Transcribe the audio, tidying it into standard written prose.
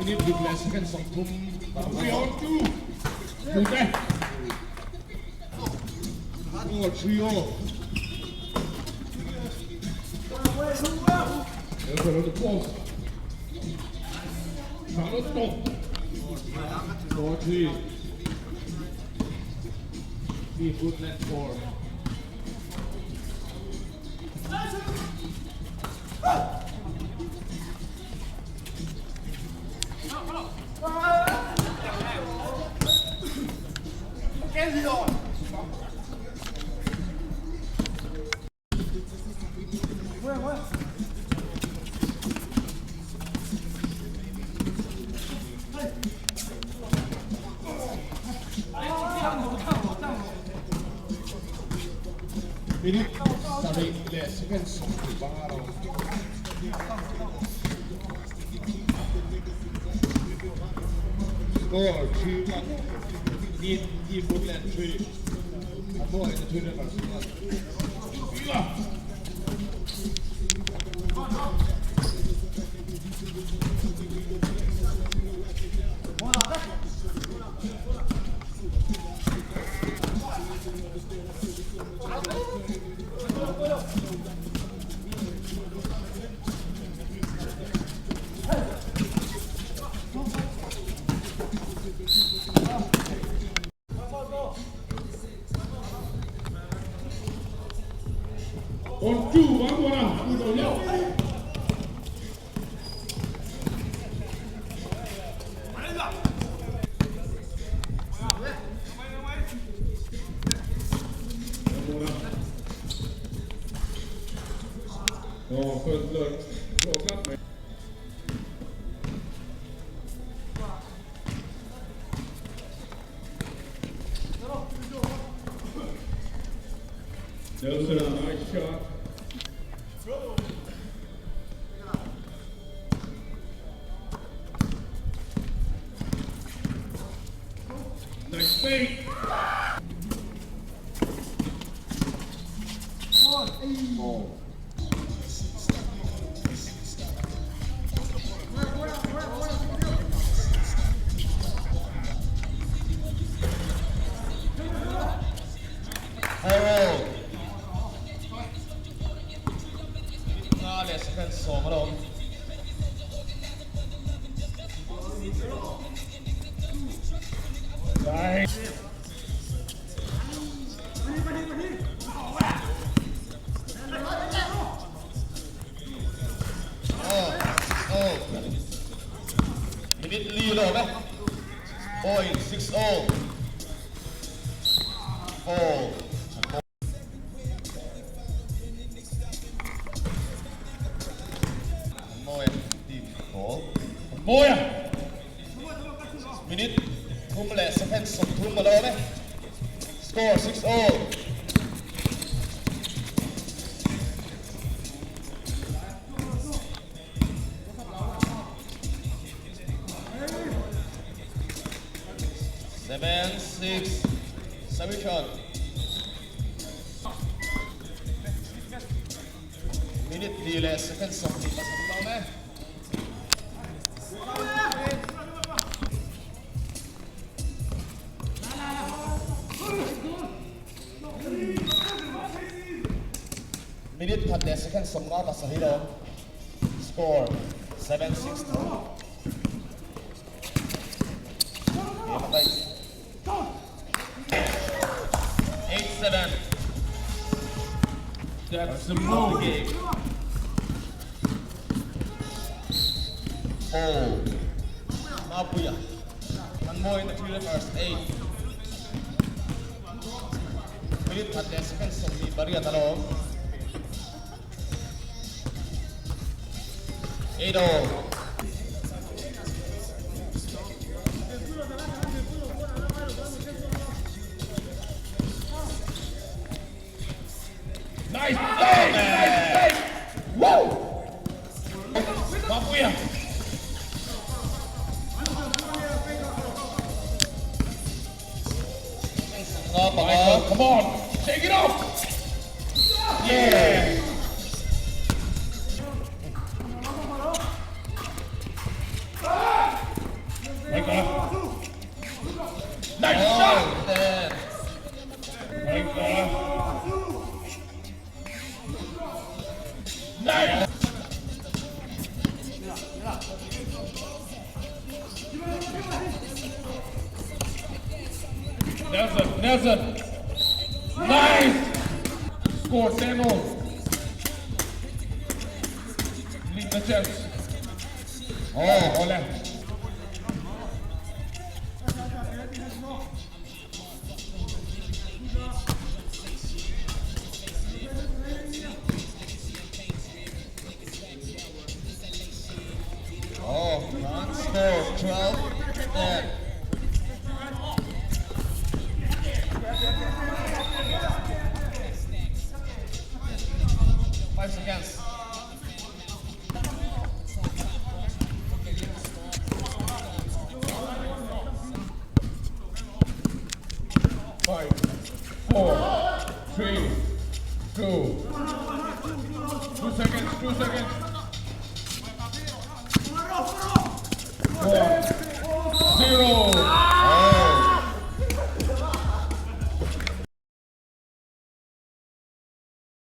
Minute ruk leh second 30 3 on 2. Lut e. Goal 3 all. Nelson on the post. Charlotte 4-3. Team Woodland 4. Minute 7 leh second 25 lo. Score 3-1. Team Team Woodland 3. A mawi na Twin Rivers 1. On 2, 1 1, 2 0. Ja, skönt lök. Bra klapp med. Nelson, nice shot. Nice fake. Ball. Four. Minute nga leh second 10 a lo awm. Nice. Aw, 6-0. Minute li a lo awm e. Point 6-0. Four. An mawi a, team ball. An mawi a. Minute thum leh second 30 a lo awm e. Score 6-all. 7-6. Submission. Minute li leh second 27 a awm e. Minute khat leh second 57 a awm. Score 7-6 tho. 8-7. That's the move. Game. Four. Mapuia. An mawi na Twin Rivers 8. Minute khat leh second 28 a lo awm. 8 all. Nice play! Nice play! Woo! Mapuia. Michael, come on! Shake it off! Yeah! Nelson. Nice! Score 10 all. Lead the chance. Oh, Ole. Oh, score 12-10. 5 seconds. 5, 4, 3, 2. 2 seconds, 2 seconds. 1.